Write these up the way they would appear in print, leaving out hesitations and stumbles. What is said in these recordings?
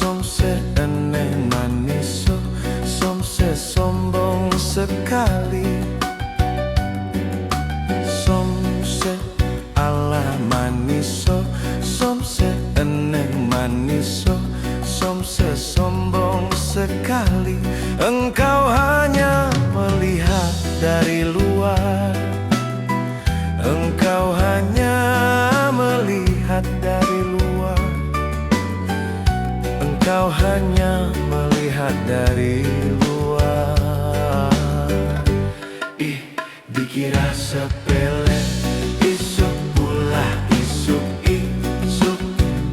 Somse eneng maniso, somse sombong sekali. Somse ala maniso, somse eneng maniso, somse sombong sekali. Engkau hanya melihat dari luar. Engkau hanya melihat dari luar. Engkau hanya melihat dari luar. Ih, dikira sepele. Isuk ulah isuk, isuk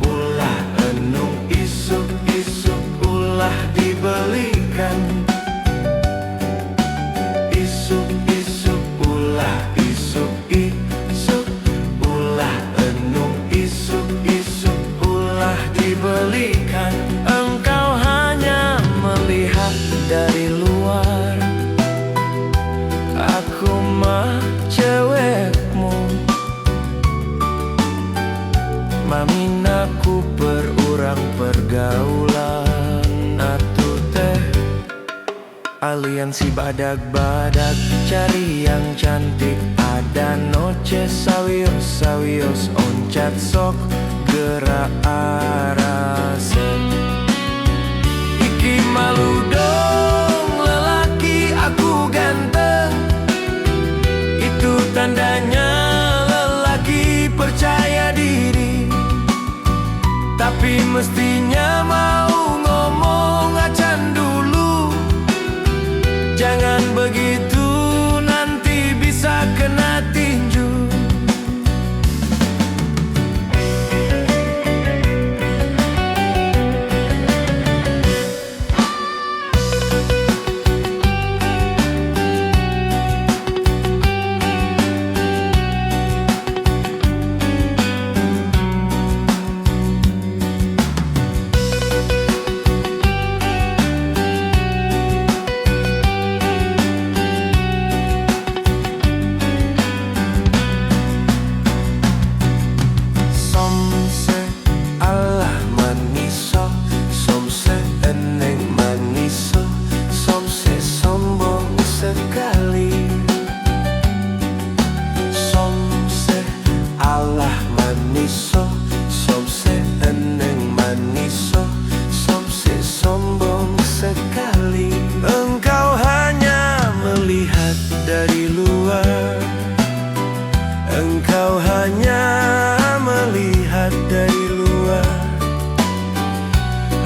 ulah enung, isuk isuk ulah dibelikan. Isuk isuk ulah isuk, isuk ulah enung, isuk isuk ulah dibelikan. Engkau hanya melihat dari luar. Aku mah cewekmu. Maminaku per urang pergaulan atuh teh. Aliansi badak-badak, cari yang cantik. Ada noce sawios sawios oncat sok gerak arase. Iki malu dong lelaki aku ganteng. Itu tandanya lelaki percaya diri. Tapi mestinya mau ngomong acan dulu. Jangan begitu nanti bisa kena tinju. Somse Allah maniso, somse eneng maniso, somse sombong sekali. Somse Allah maniso, somse eneng maniso, somse sombong sekali. Engkau hanya melihat dari luar. Engkau hanya melihat dari luar.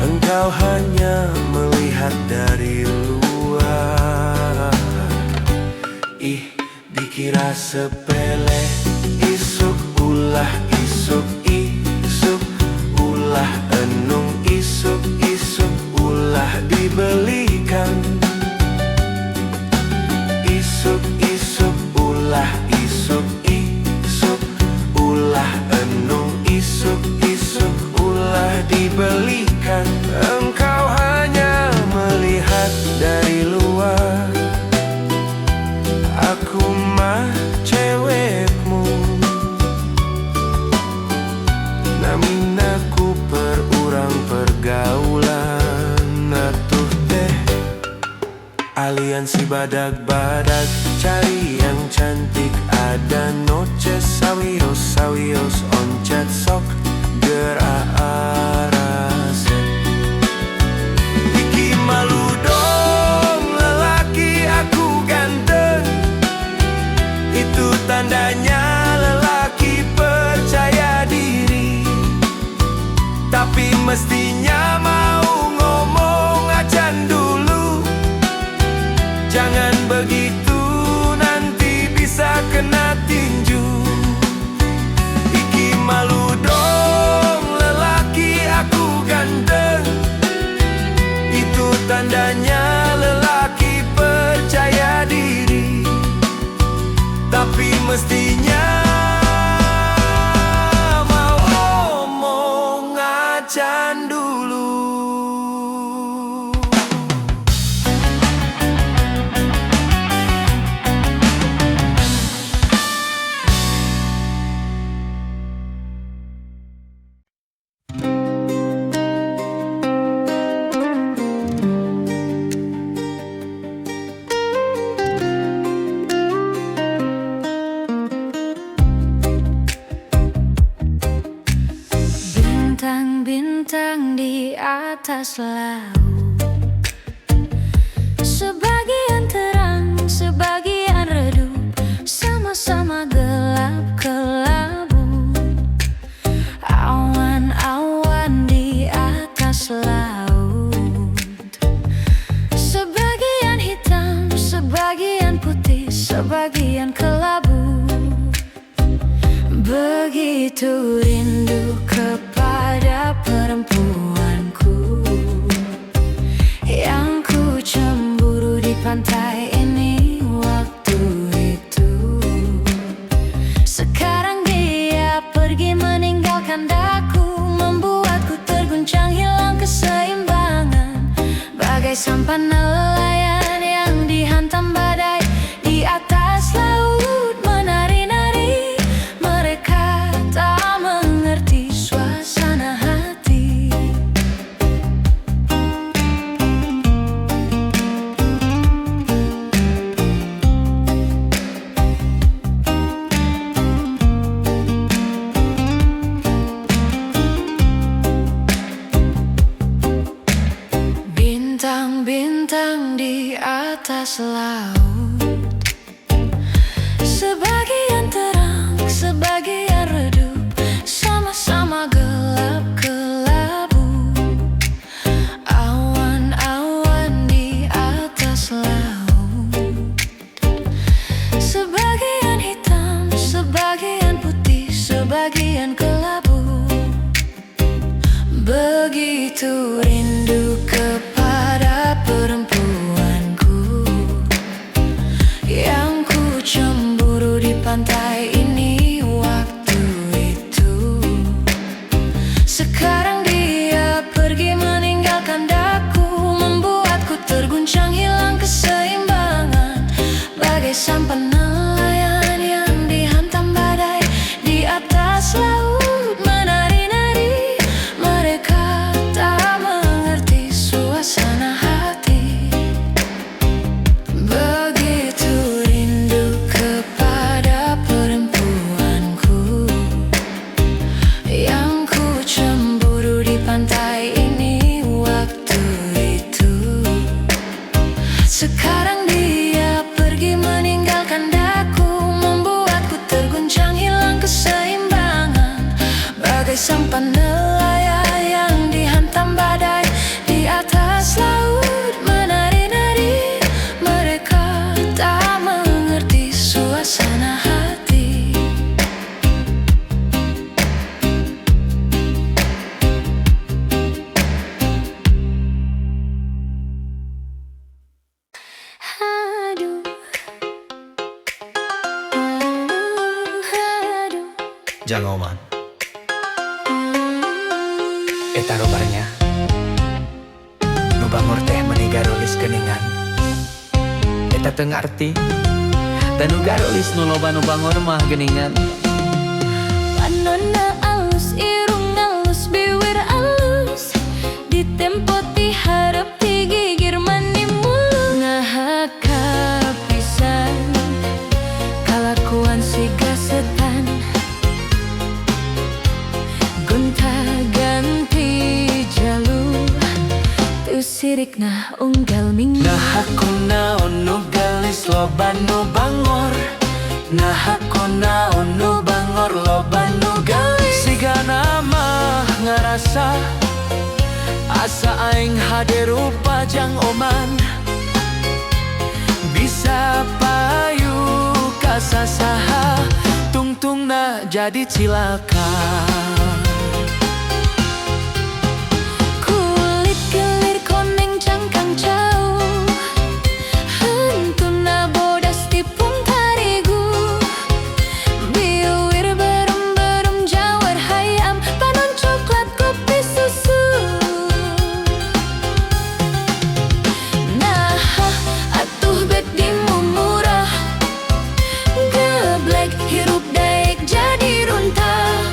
Engkau hanya melihat dari luar. Ih, dikira sepele. Isuk ulah isuk, isuk ulah enung, isuk isuk ulah dibelikan. Isuk isuk ulah isuk, isuk ulah enung, isuk isuk ulah dibelikan. Engkau hanya melihat dari luar. Aku mah cewekmu. Naminaku per urang pergaulan atuh teh. Aliansi badak-badak, cari yang cantik. Ada noce sawios sawios oncat sok gerak arase. Iki malu dong lelaki aku ganteng. Itu tandanya lelaki percaya diri. Tapi mestinya mau ngomong acan dulu. Jangan begitu nanti bisa kena tinju. Iki malu dong lelaki aku ganteng. Itu tandanya lelaki percaya diri. Tapi mestinya mau ngomong acan dulu. Di atas laut. Sebagian terang, sebagian redup, sama-sama gelap kelabu. Awan-awan di atas laut, sebagian hitam, sebagian putih, sebagian kelabu. Begitu rindu kepada perempuanku yang ku cemburu di pantai ini waktu itu. Sekarang dia pergi meninggalkan daku, membuatku terguncang hilang keseimbangan, bagai sampan nelayan yang dihantam badai. Di atas laut menari-nari, mereka tak mengerti suasana hati. Bintang-bintang di atas laut, sebagian terang, sebagian redup, sama-sama gelap kelabu. Awan-awan di atas laut, sebagian hitam, sebagian putih, sebagian kelabu. Begitu rindu kepada perempuanku yang ku cemburu di pantai ini waktu itu. Sekarang dia pergi meninggalkan daku, membuatku terguncang hilang keseimbangan, bagai sampan nelayan yang dihantam badai. Di atas laut menari-nari, mereka tak mengerti suasana hati. Begitu rindu kepada perempuanku yang ku cemburu di pantai ini waktu itu. Sekarang dia pergi meninggalkan daku, membuatku terguncang hilang keseimbangan, bagai sampan nelayan yang dihantam badai. Di atas laut menari-nari, mereka tak mengerti suasana hati. Aduh, aduh. Jang Oman. Eta robarnya. Nu bangor teh meni garulis geuningan. Eta teu ngarti. Da nu garulis nu loba nu bangor mah geuningan. Panonna alus, irung alus, biwir alus, ditempo ti hareup ti gigir mani mulus. Ngahakap pisan, kalakuan siga setan, gonta ganti jalu, teu sirikna unggal minggu. Nah ku naon nu geulis loba nu bangor, nah ku naon nu bangor loba nu geulis. Sigana mah ngarasa asa aing hade rupa jang Oman, bisa payu ka sasaha, tungtungna jadi cilaka. Kulit kelir koneng cangkang cau, hentuna bodas tipung tarigu, biwir berem-berem jawar hayam, panon coklat kopi susu. Nah atuh bet di murah, geblek hirup daek jadi runtah.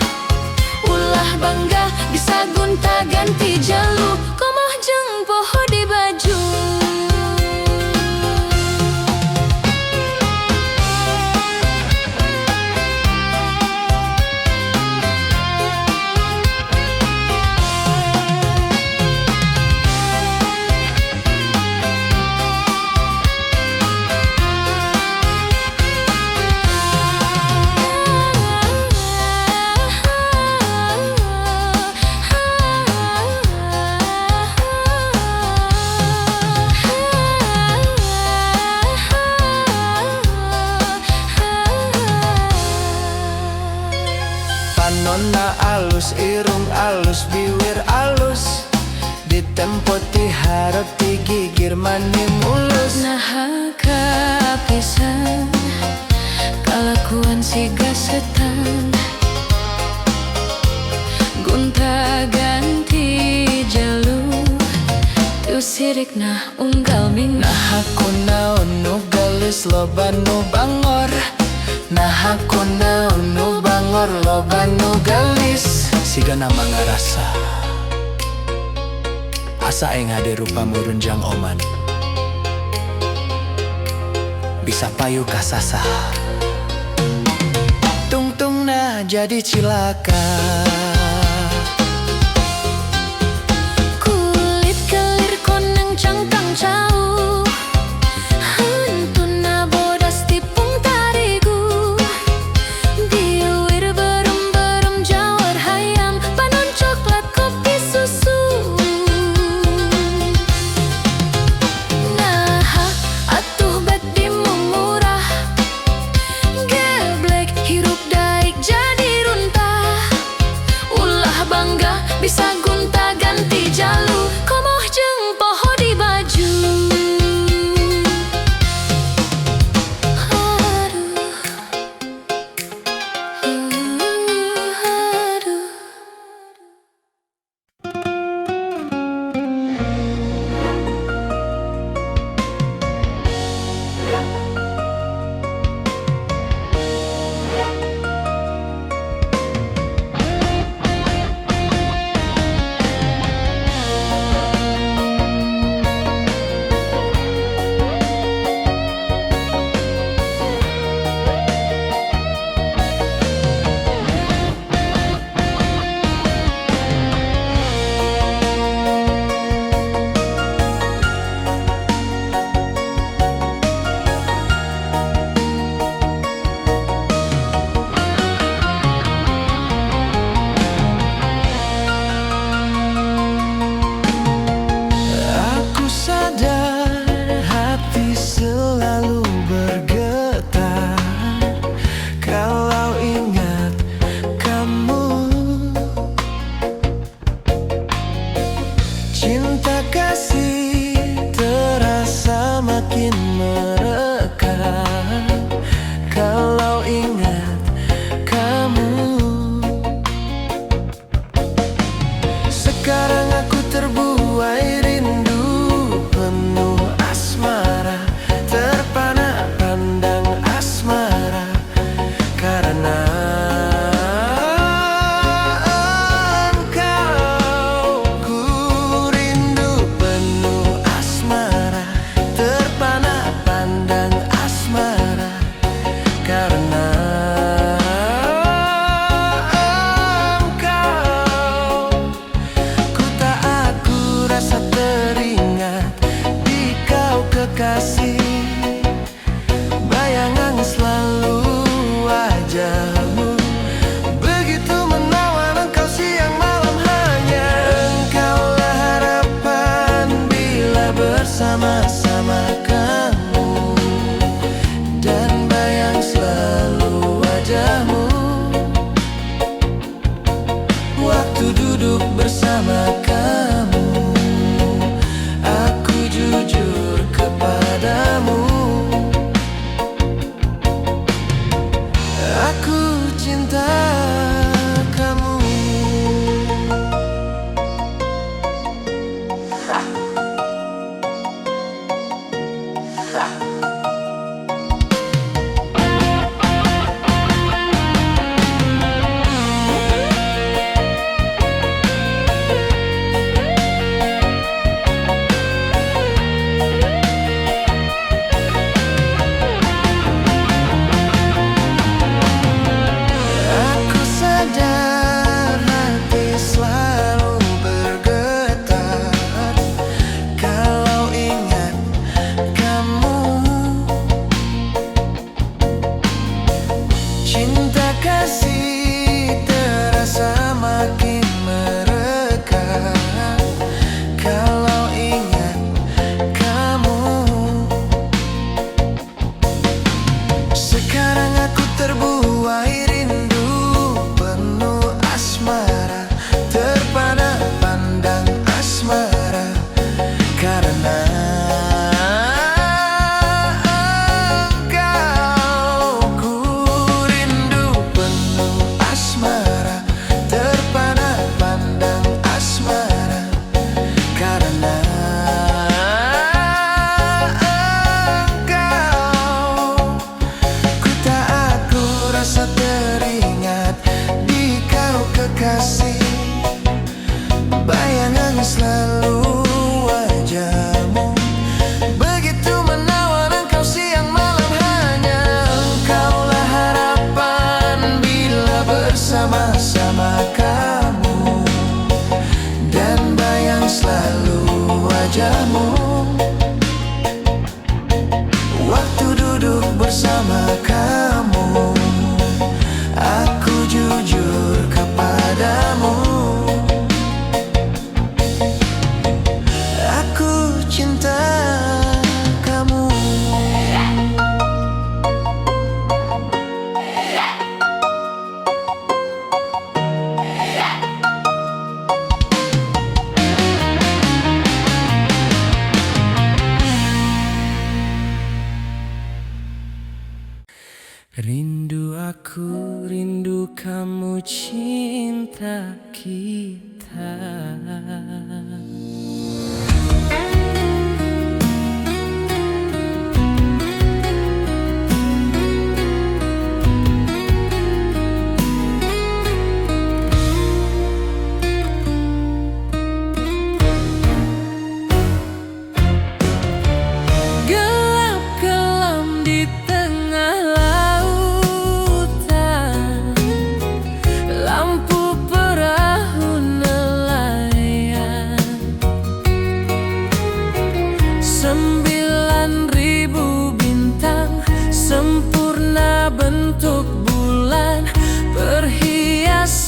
pisan, kalakuan siga setan. Gonta ganti jalu, teu sirikna unggal minggu. Naha kunaon nu geulis loba nu bangor? Naha kunaon nu bangor loba nu geulis? Sigana mah ngarasa asa aing hade rupamu runjang oman, bisa payu ka sasah. Tungtungna jadi cilaka. Kulit kelir koneng, cangkang cau, huntuna bodas tipung tarigu. Biwir beureum-beureum jawar hayam, panon coklat kopi susu. Naha atuh bet dimumurah, geblek hirup daik jadi runtah. Ulah bangga bisa gonta ganti jalu, komoh jeung poho di baju. Aduh, aduh. Aku sadar hati selalu bergetar kalau ingat kamu. Cinta kasih terasa makin merekam kalau ingat kamu. Sekarang aku terbuai rindu penuh asmara, terpana pandang asmara karena engkau. Ku rindu penuh asmara, terpana pandang asmara karena engkau. Ku tak aku rasa teringat di kau kekasih, bayangan selalu wajahmu begitu menawan. Engkau siang malam hanya engkaulah harapan bila bersama-sama kamu, dan bayang selalu wajahmu waktu duduk bersama kamu. Aku jujur kepadamu.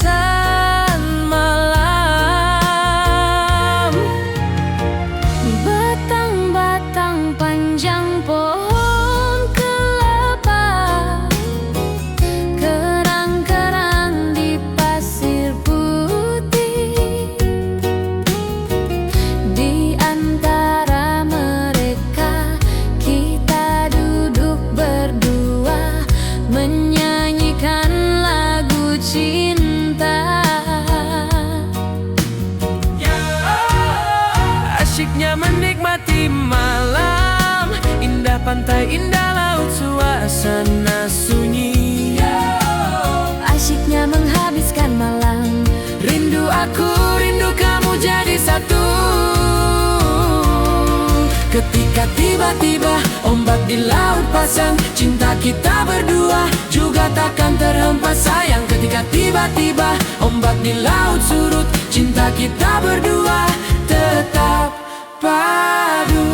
Perhiasan malam. Batang-batang panjang pohon kelapa, kerang-kerang di pasir putih. Di antara mereka kita duduk berdua, menyanyikan lagu cinta. Asyiknya menikmati malam. Indah pantai, indah laut, suasana sunyi. Asyiknya menghabiskan malam. Rindu aku, rindu kamu jadi satu. Ketika tiba-tiba ombak di laut pasang, cinta kita berdua juga takkan terhempas sayang. Ketika tiba-tiba ombak di laut surut, cinta kita berdua tetap padu.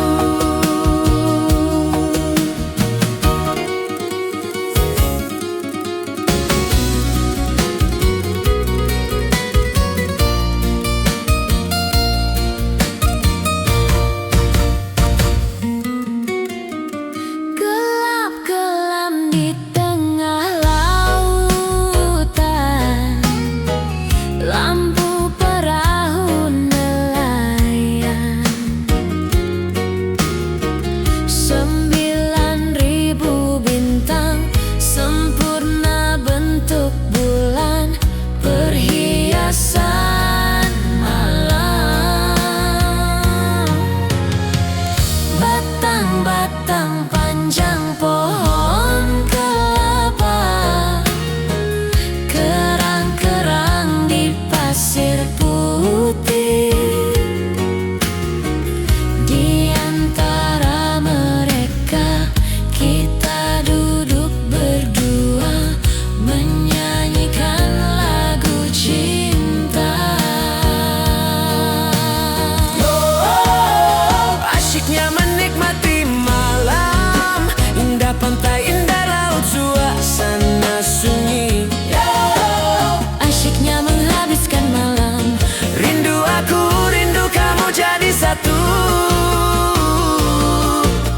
Gelap kelam di tengah lautan, lampu perahu nelayan. 9.000 bintang, sempurna bentuk bulan, perhiasan malam. Batang-batang panjang pohon kelapa, kerang-kerang di pasir putih. Di antara mereka kita duduk berdua, menyanyikan lagu cinta. Oh, asyiknya menikmati malam. Indah pantai, indah laut, suasana sunyi. Asyiknya menghabiskan malam. Rindu aku, rindu kamu jadi satu.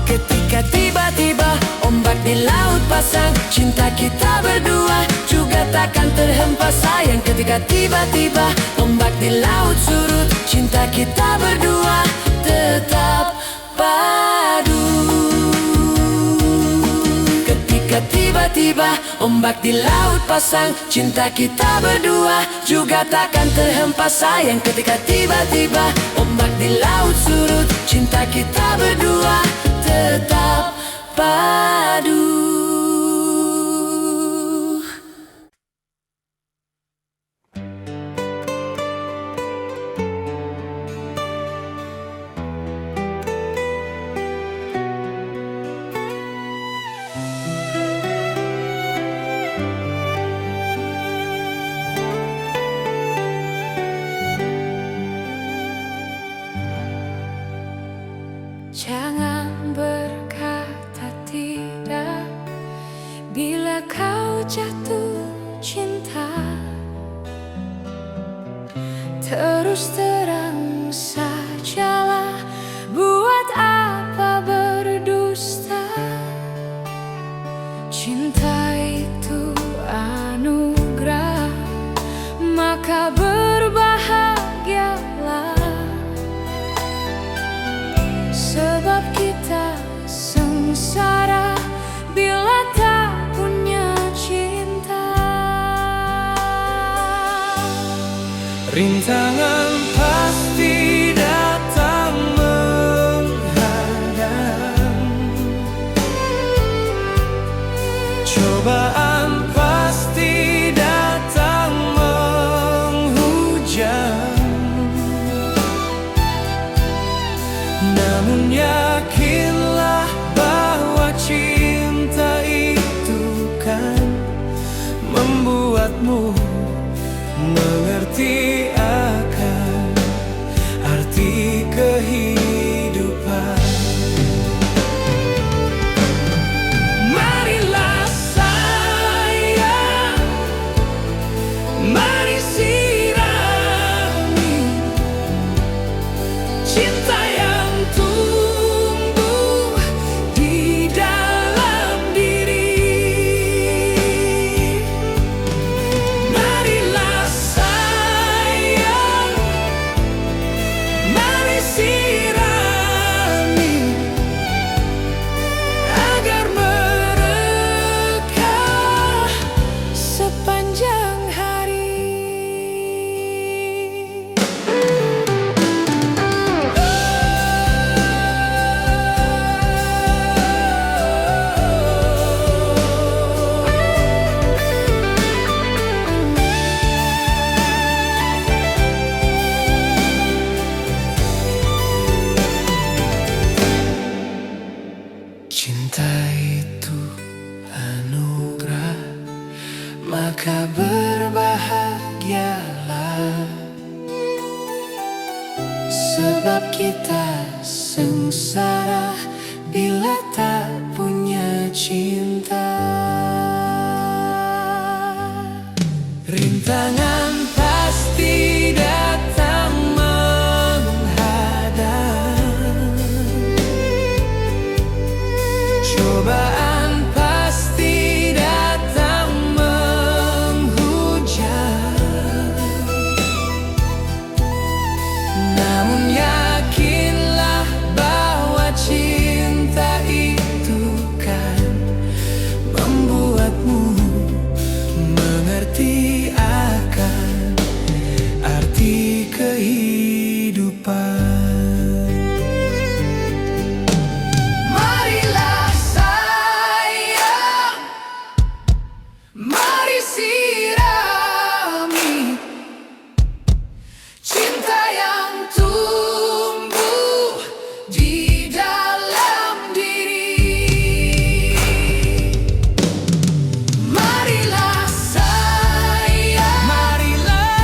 Ketika tiba-tiba ombak di laut pasang, cinta kita berdua juga takkan terhempas sayang. Ketika tiba-tiba ombak di laut surut, cinta kita berdua tetap padu. Ketika tiba-tiba ombak di laut pasang, cinta kita berdua juga takkan terhempas sayang. Ketika tiba-tiba ombak di laut surut, cinta kita berdua tetap padu. Jangan berkata tidak bila kau jatuh cinta. Terus terang sajalah, buat apa berdusta. Cinta itu anugerah, maka berbahagialah. Sebab kita sengsara bila tak punya cinta. Rintangan pasti datang menghadang, cobaan pasti datang menghujam. Namun yakinlah bahwa cinta itu kan membuatmu mengerti akan arti kehidupan. Marilah sayang, mari Sebab kita sengsara bila tak punya cinta. Rintangan pasti datang menghadang, cobaan pasti datang menghujam. Namun yakinlah bahwa cinta itu kan membuatmu mengerti akan arti kehidupan. Marilah sayang, mari sirami cinta yang tumbuh di dalam diri. Marilah sayang, marilah,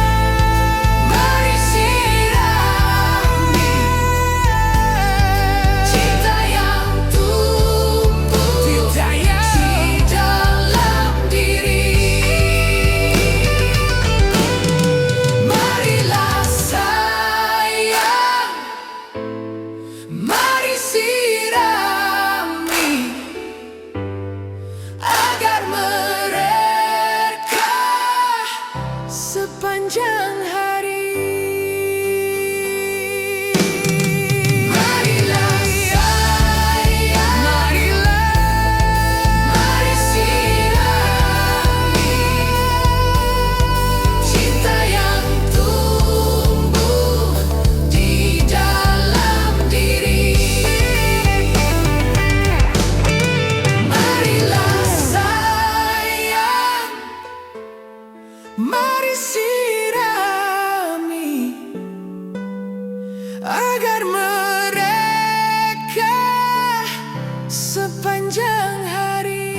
mari sirami cinta yang tumbuh di dalam diri. Marilah sayang, mari sirami agar mereka sepanjang hari. Marilah sayang, marilah, mari sirami cinta yang tumbuh di dalam diri. Marilah sayang, mari sirami agar mereka sepanjang hari.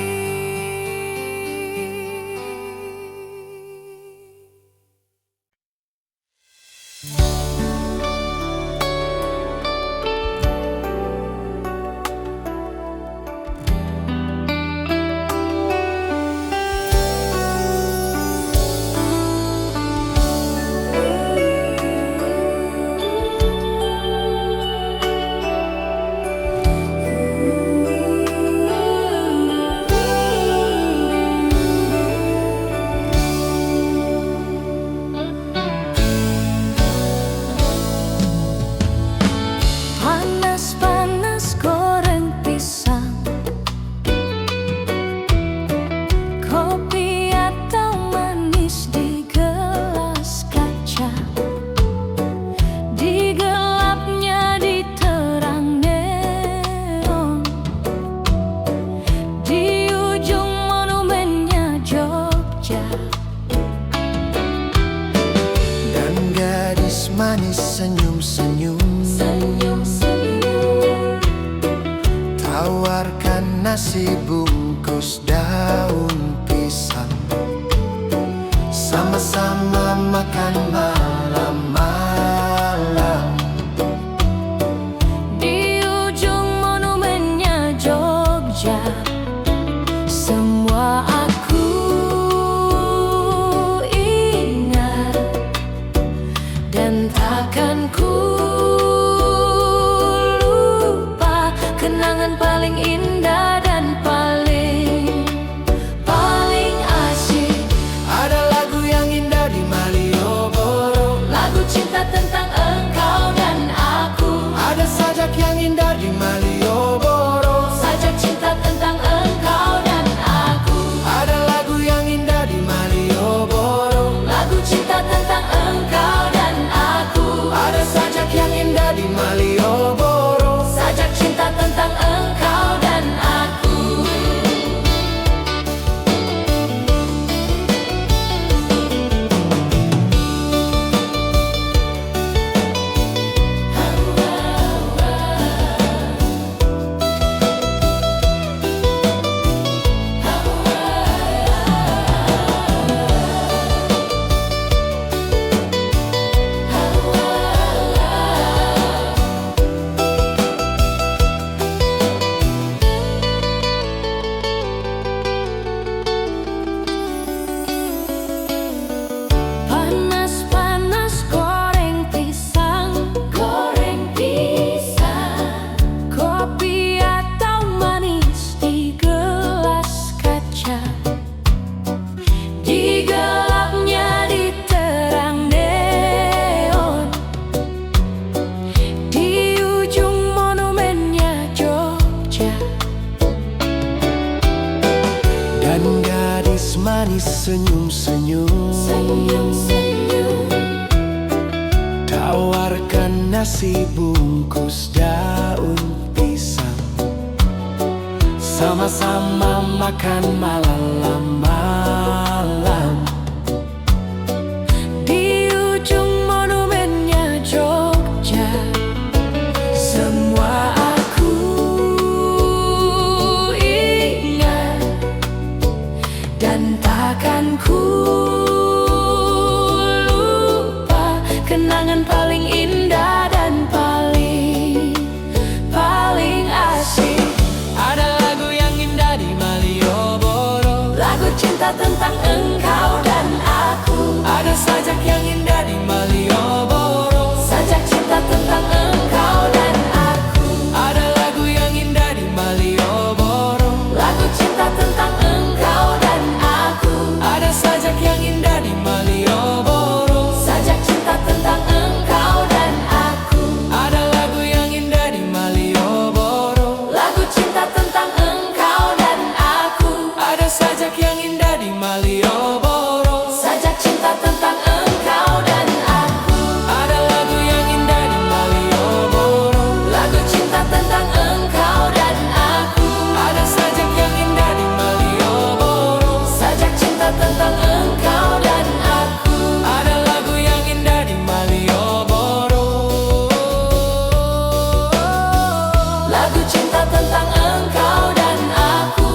Panas-panas goreng pisang, kopi atau manis di gelas kaca. Di gelapnya di terang neon, di ujung monumennya Jogja. Dan gadis manis senyum-senyum, Senyum-senyum, tawarkan nasi bungkus daun pisang. Sama-sama makan malam-malam. Di ujung monumennya Jogja, semua aku ingat dan takkan ku lupa. Kenangan paling indah dan paling Senyum-senyum, Senyum-senyum. Tawarkan nasi bungkus daun pisang. Sama-sama makan malam-malam. Di ujung monumennya Jogja, semua aku ingat dan takkan ku lupa. Kenangan paling indah dan paling paling asik. Ada lagu yang indah di Malioboro. Lagu cinta tentang engkau dan aku. Ada sajak yang indah di Malioboro. Sajak cinta tentang engkau dan aku. Ada lagu yang indah di Malioboro. Lagu cinta tentang engkau dan aku. Ada sajak yang indah di Malioboro. Sajak cinta tentang engkau dan aku. Ada lagu yang indah di Malioboro. Lagu cinta tentang engkau dan aku. Ada sajak yang indah di Malioboro. Sajak cinta tentang engkau dan aku. Ada lagu yang indah di Malioboro. Lagu cinta tentang engkau dan aku. Ada sajak yang indah di Malioboro. Sajak cinta tentang engkau dan aku. Ada lagu yang indah di Malioboro. Lagu cinta tentang engkau dan aku.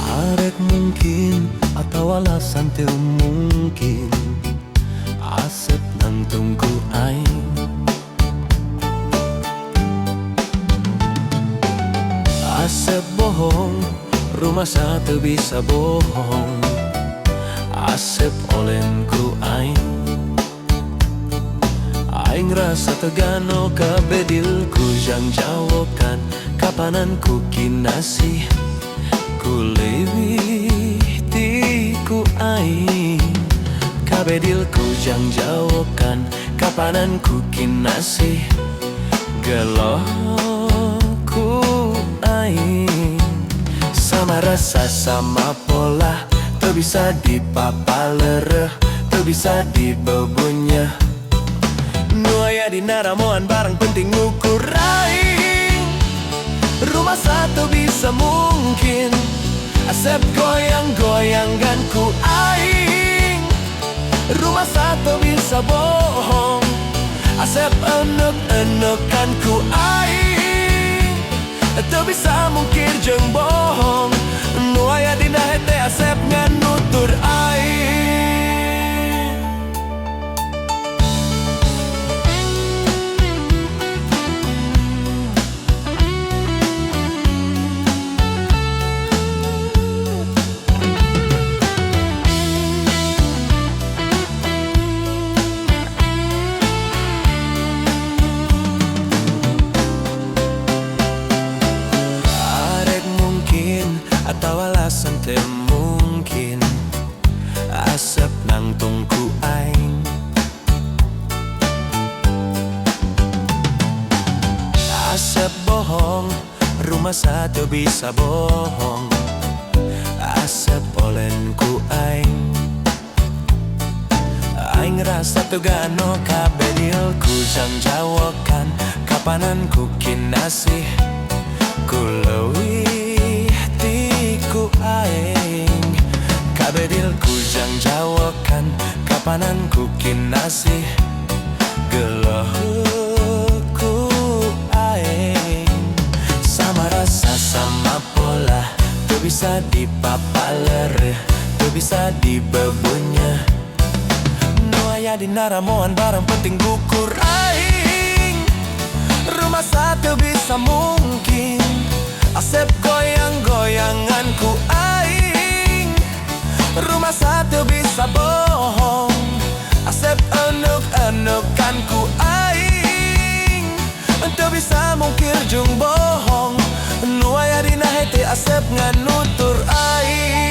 Arek mungkin atau alasan teu mungkin, Asep nangtung ku aing. Asep bohong, rumasa teu bisa bohong. Asep olen ku aing. Aing rasa tegano kabedil ku jang jawokan. Kapanan ku kinasih, ku leuwih ti ku aing. Kabedil ku jang jawokan. Kapanan ku kinasih, geloh ku aing. Sama rasa sama pola, teu bisa dipapalereh, teu bisa dibebunya. Nu aya dina ramoan barang penting ngukur aing. Rumasa teu bisa mungkin, Asep goyang-goyanggan ku aing. Rumasa teu bisa bohong, Asep enek-enekan ku aing. Teu bisa mungkir jeung bohong, nu aya dina hete Asep ngan nutur aing. Arek mungkin atau alasan teu mungkin, Asep nangtung ku aing. Asep bohong, rumasa teu bisa bohong. Asep olen ku aing. Aing rasa tegano kabedil ku jang jawokan. Kapanan ku kinasih, ku leuwih ti ku aing. Kabedil ku jang jawokan. Kapanan ku kinasih, geloh ku aing. Sama rasa sama pola, teu bisa dipapalereh, teu bisa dibebunya. Nu aya dina ramoan barang penting gukur aing. Rumasa teu bisa mungkin, Asep goyang-goyangan ku aing. Rumasa Bisa bohong. Asep enek-enekan ku aing, teu bisa mungkir jeung bohong. Nu aya dina hate Asep nganutur aing.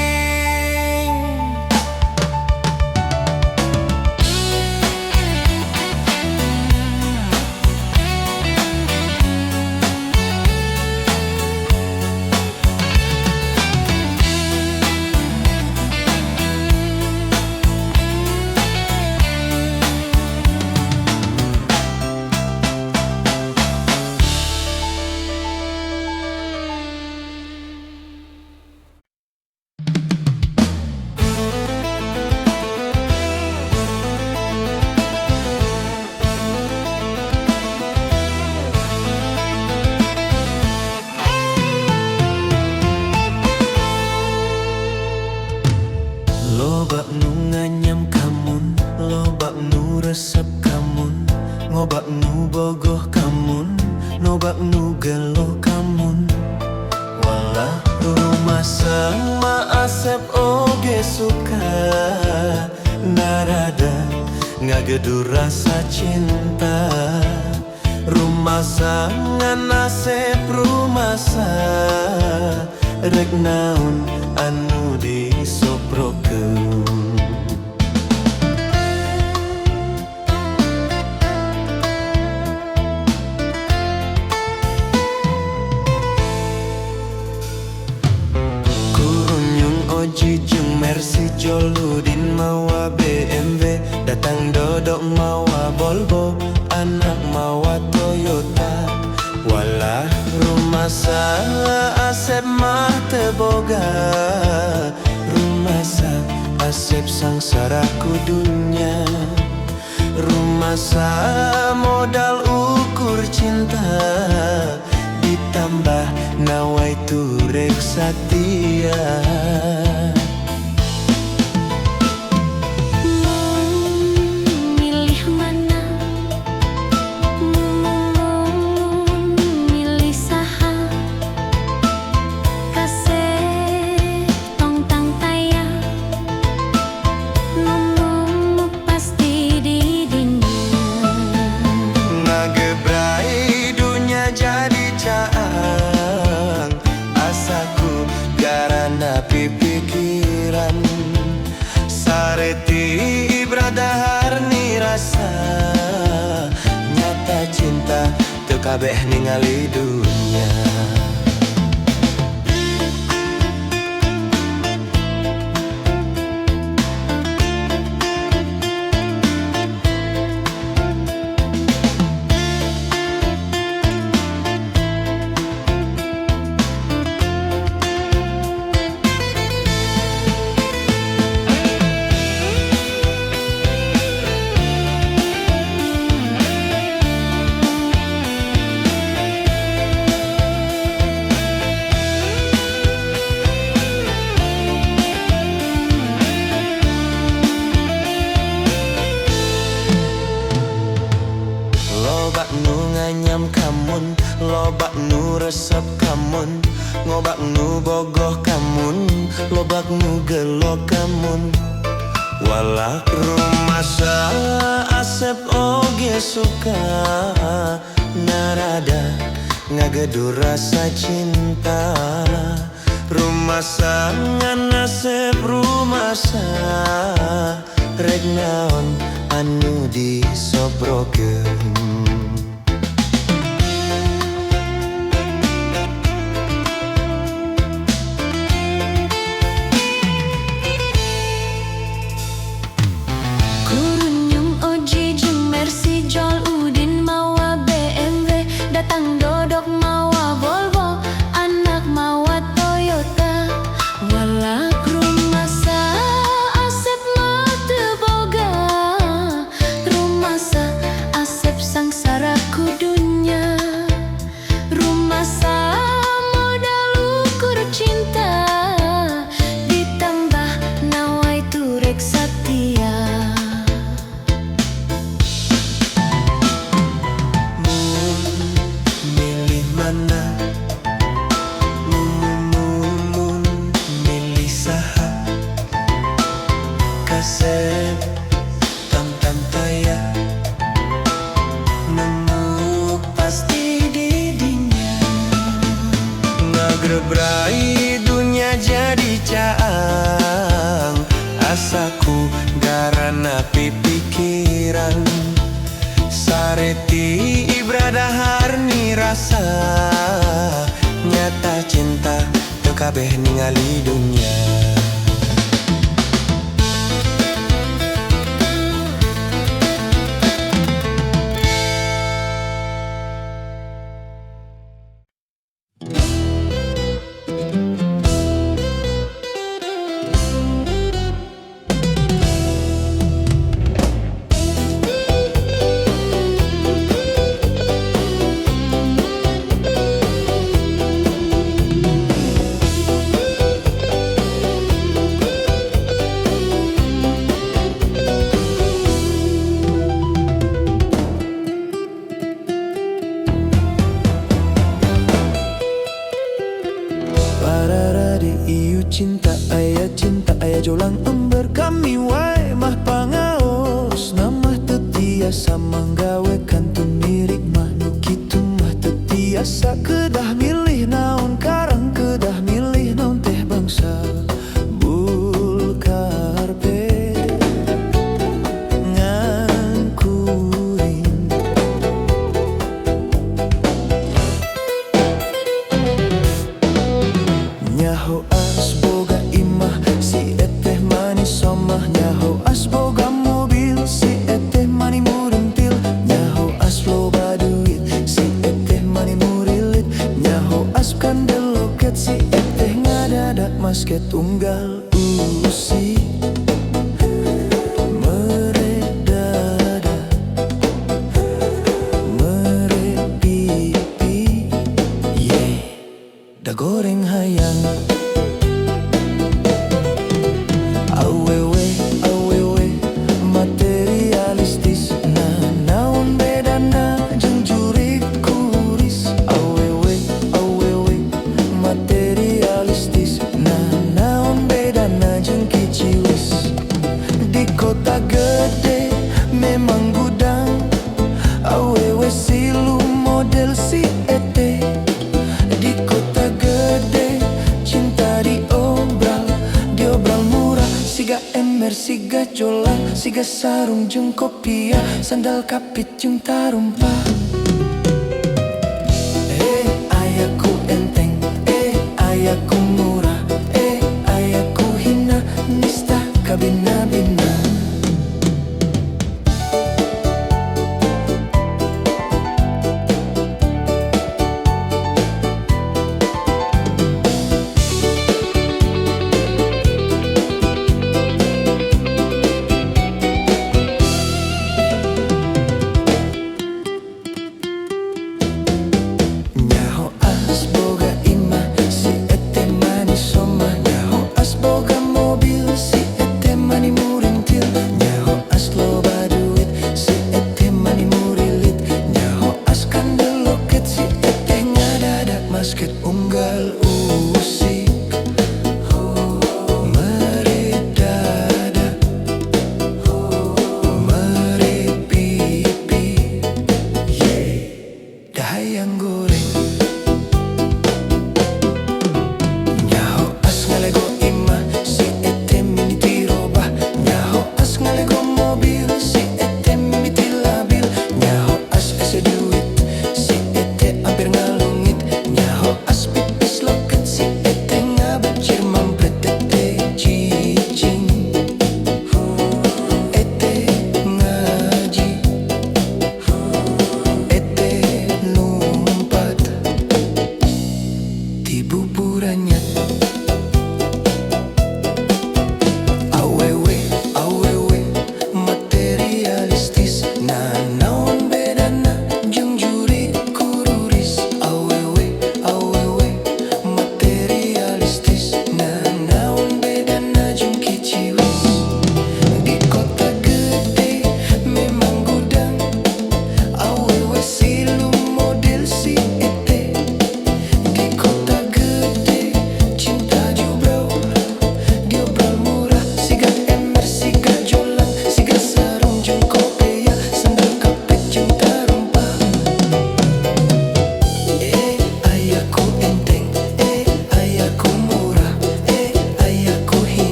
Loba nu nganyam kamun, loba nu resep kamun, ngobak nu bogoh kamun, nobak nu gelo kamun. Walah rumasa mah Asep oge suka, narada ngagedur rasa cinta. Rumasa ngan Asep rumasa, rek naon anu disoprokeun. Kurunyung Oji jeung Mercy Joludin mawa BMW, datang dodok mawa Volvo, anak mawa Toyota. Walah rumasa Asep mah teu boga, rumasa Asep sangsara ku dunya. Rumasa modal ukur cinta, ditambah nawaitu rek satia. Milih mana? Milih saha? Kasep tong tangtaya, nu pasti di dinya. Ngagebrai dunya jadi caang, asaku garana pipikiran. Sareti ibradahar rasa, nyata cinta teu kabeh ningali dunya. Loba nu nganyam kamun, loba nu resep kamun, ngobak nu bogoh kamun, lobak nu gelo kamun. Walak rumasa Asep oge suka, narada ngagedur rasa cinta. Rumasa ngan Asep rumasa, rek naon anu disobrokeun. Kurunyung Oji jeung Mercy Jol Udin mawa BMW, datang dodok mawa Volvo, anak mawa Toyota. Walak rumasa Asep mah teu boga, rumasa Asep sangsara ku dunya. Rumasa modal ukur cinta, ditambah nawaitu rek satia. Mun pikiran. Sareti ibradahar ni rasa. Nyata cinta teu kabeh ningali dunya. Pararade ieu cinta aya jolang ember kami wae mah pangaos namah teu tiasa manggawe kantun mirik mah nu kitu mah teu tiasa kedah milih naon karang kedah milih naon teh bangsa bulkarpet ngan kuring. Nyaho as boga imah si eteh manis somah. Nyaho as boga mobil si eteh mani murentil. Nyaho as loba duit si eteh mani murilit. Nyaho as kandel loket si eteh ngadadak masket tunggal usik. Mere dada mere pipi yeah da goreng hayang. Awewe awewe materialistis nah naon bedana jeung jurik kuris. Awewe awewe materialistis nah naon bedana jeung kiciwis. Di kota gede memang gudang awewe silu model si ete. Di kota gede cinta diobral, diobral murah. Siga ember, siga jola, siga sarung jeung kopiah, sandal kapit jeung tarumpa. Eh ayaku enteng, eh ayaku murah, eh ayaku hina, nista kabina-bina. Nyaho as boga imah si ete manis somah. Nyaho as boga mobil si ete mani murintil. Nyaho as loba duit si ete mani murilit. Nyaho as kandel loket si ete ngadadak masket unggal usik. Mere dada mere pipi yeah da hayang goreng.